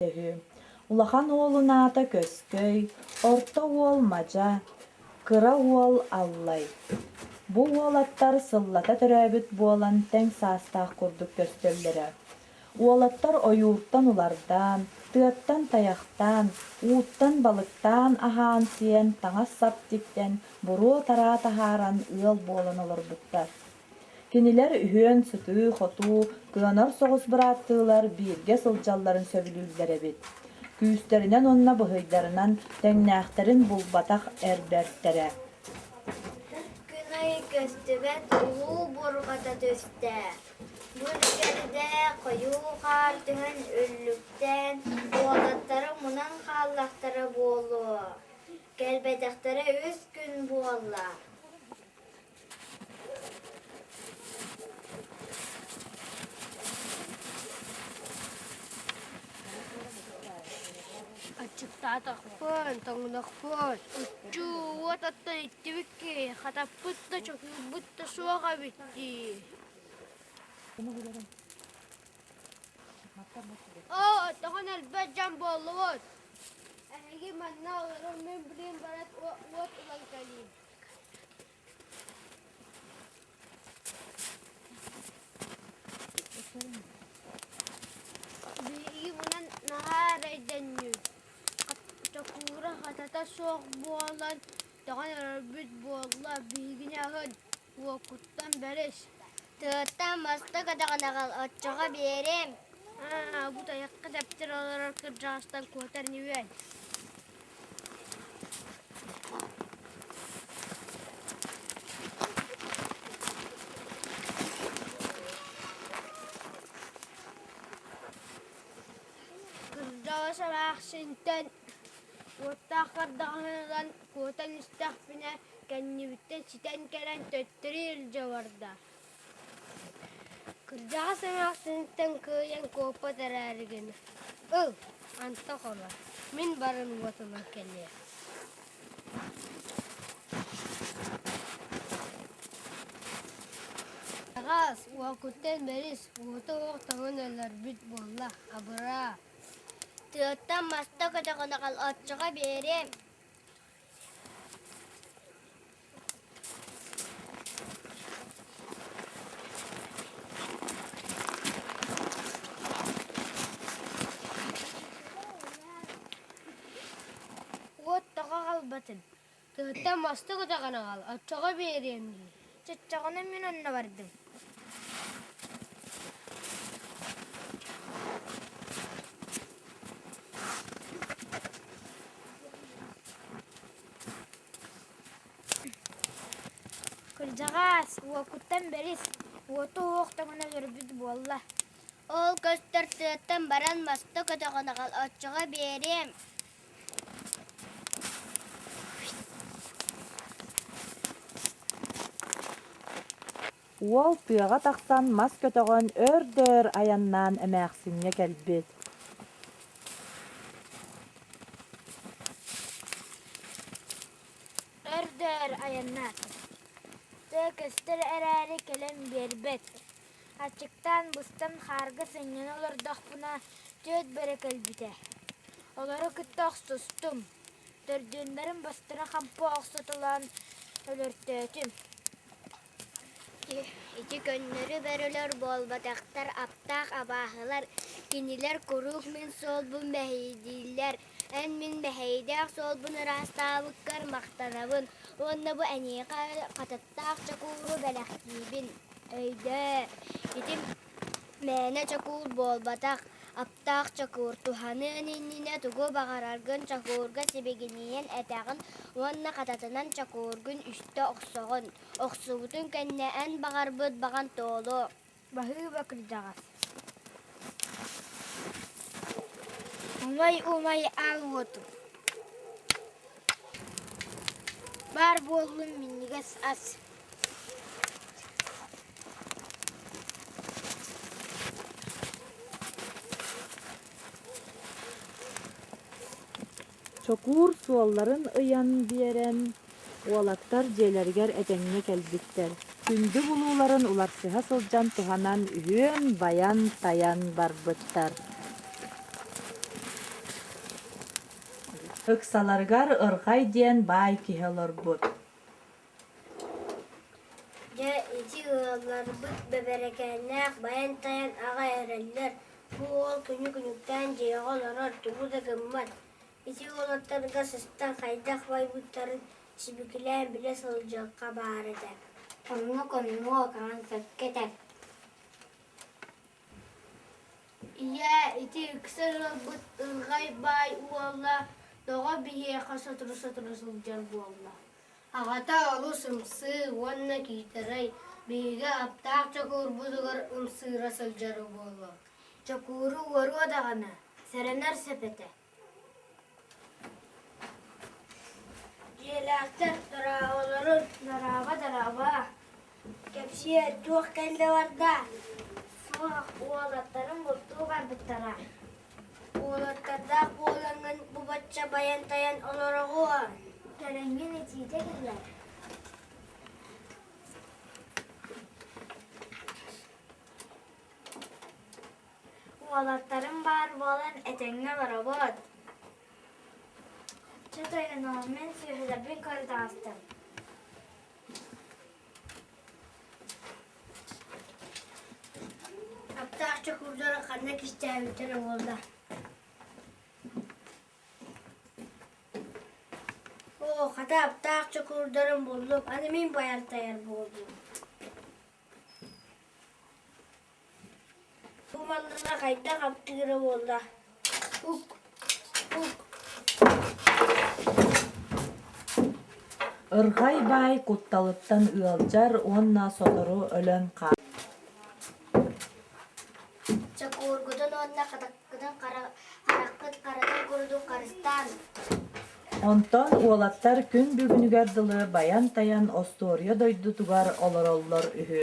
Үһү. Улахан уолун аата Көскөй, орто уол Мадьа, кыра уол Аллай. Бу уолаттар сыллата төрөөбүт буолан тэҥ саастаах курдук көстөллөрө. Уолаттар ойууртан улардаан, тыаттан тайахтаан, ууттан балыктаан аһаан-сиэн, таҥас-сап тиктэн, буруо-тараа таһааран ыал буолан олорбуттар. Кинилэр үһүөн сытыы-хотуу, кыанар соҕус бырааттыылар бииргэ сылдьалларын сөбүлүүллэр эбит. Күүстэринэн уонна быһыйдарынан тэҥнээхтэрин булбатах эр бэртэрэ. Күн аайы көстүбэт улуу буурҕата түстэ. Бу үлүгэрдэ хойуу хаар түһэн үллүктээн, уолаттара мунан хааллахтара буолуо. Кэлбэтэхтэрэ үс күн буолла. Аччыктаатахпын, тоҥнохпун, уччуу уот оттон иттибит хатаппыт да чокуурбут да суох эбит дии. Оо, тоҕон элбэх дьон буоллубут. Эһиги манна олорон мин билигин баран уот ылан кэлиим. Биһиги мунан наһаа эрэйдэннибит, чокуура хатата суох буолан тоҕон өлөрбүт буолла, биһигини аһын, уоккуттан бэрис Тыаттан маста көтөҕөн аҕал, оччоҕо биэриэм. Аа, бу тайахха тэптэр олорор кырдьаҕастан куотар ньүөн. Кырдьаҕас эмээхсинтэн уоттаах хардаҕаһын ылан куотан истэхпинэ, кэннибиттэн ситэн кэлэн төттөрү илдьэ барда. Кырдьаҕас эмээхсиниттэн кыайан куоппат эрээригин, ыл, антах олор, мин баран уот ылан кэлиэм. Аҕаас, уокуттан бэрис, уота уох тоҥон өлөрбүт буолла, абыраа. Тыаттан маста көтөҕөн аҕал, оччоҕо биэриэм. Уот тоҕо аҕалбатын, тыһыттан маста көтөҕөн аҕал, оччоҕо биэриэм дии. Чоччоҕуна мин онно бардым. Кырдьаҕаас, уокуттан бэрис, уоту уох тоҥон өлөрбүт буолла. Ол көстөр тыаттан баран маста көтөҕөн аҕал, оччоҕо биэриэм. Уол тыаҕа тахсан мас көтөҕөн өр да өр айаннаан эмээхсиҥҥэ кэлбит. Өр да өр айаннаатым. Тыа көстөр эрээри кэлэн биэрбэт. Аччыктаан быстан хаарга сынньана олордохпуна түөрт бөрө кэлбитэ. Олору кытта охсустум. Төрдүөннэрин бастара хампы охсуталаан өлөртөөтүм. Ити көннөрү бөрөлөр буолбатахтар, аптаах абааһылар, кинилэр куруук мин суолбун мэһэйдииллэр, эн мин мэһэйдээх суолбун ыраастаабыккар махтанабын уонна бу эйиэхэ хататтаах чокууру бэлэхтиибин. Өйдөө, ити мээнэ чокуур буолбатах, аптаах чокуур, туһаныан иннинэ тугу баҕараргын чокуурга сибигинийэн этэҕин уонна хататынан чокуургун үстэ охсоҕун. Охсубутун кэннэ эн баҕарбыт баҕан туолуо. Баһыыба кырдьаҕас Умай-умай аал уотум Баар буоллун минньигэс ас Чокуур суолларын ыйан биэрэн, уолаттар дьиэлэригэр этэҥҥэ кэлбиттэр, күндү булууларын уларсыһа сылдьан туһанан үһүөн байан-тайан барбыттар. Ыксаларыгар Ырҕай диэн баай киһи олорбут. Дьэ, ити ыалларбыт Бэбэрэкээннээх байан-тайан аҕай эрэллэр. Бу уол күнү-күнүктээн дьиэҕэ олорор, тугу да гыммат. Ити уолаттарга сыстан хайдах байбыттарын сибикилээн билэ сылдьыахха баар этэ. Оннук оннук, аҕаҥ сөпкө этэр. Ийээ, ити ыкса ыалбыт Ырҕай баай уола тоҕо биһиэхэ сотору-сотору сылдьар буолла? Аҕата олус ымсыы уонна киитэрэй, биһиги аптаах чокуурбутугар ымсыыра сылдьара буолуо. Чокууру уоруо даҕаны, сэрэнэр сөп этэ. Дьиэлээхтэр дорооболорун, Дорообо-дорообо. Кэпсиэ, туох кэллэ барда? Суох, уолаттарым бултуу барбыттара. Уолаттардаах буолаҥҥын бу бачча байан-тайан олороҕуон. Кэлэҥҥин итиитэ кэллэр. Уолаттарым баар буолан этэҥҥэ олоробут. Чэ тойоноо, мин сүөһүлэрбин көрө таҕыстым. Аптаах чокуурдара ханна кистээбиттэрэ буолла? Оо, хата аптаах чокуурдарын буллум, аны мин байар-тайар буоллум. Бу манна хайдах аптыыра буолла? Ук, ук. Ырҕай баай кутталыттан ыалдьар уонна сотору өлөн хаалар. Чокуургутун уонна хатаккытын хараххыт харатын курдук харыстаан. Онтон уолаттар күн бүгүнүгэр дылы байан-тайан остуоруйа дойдутугар олороллор үһү.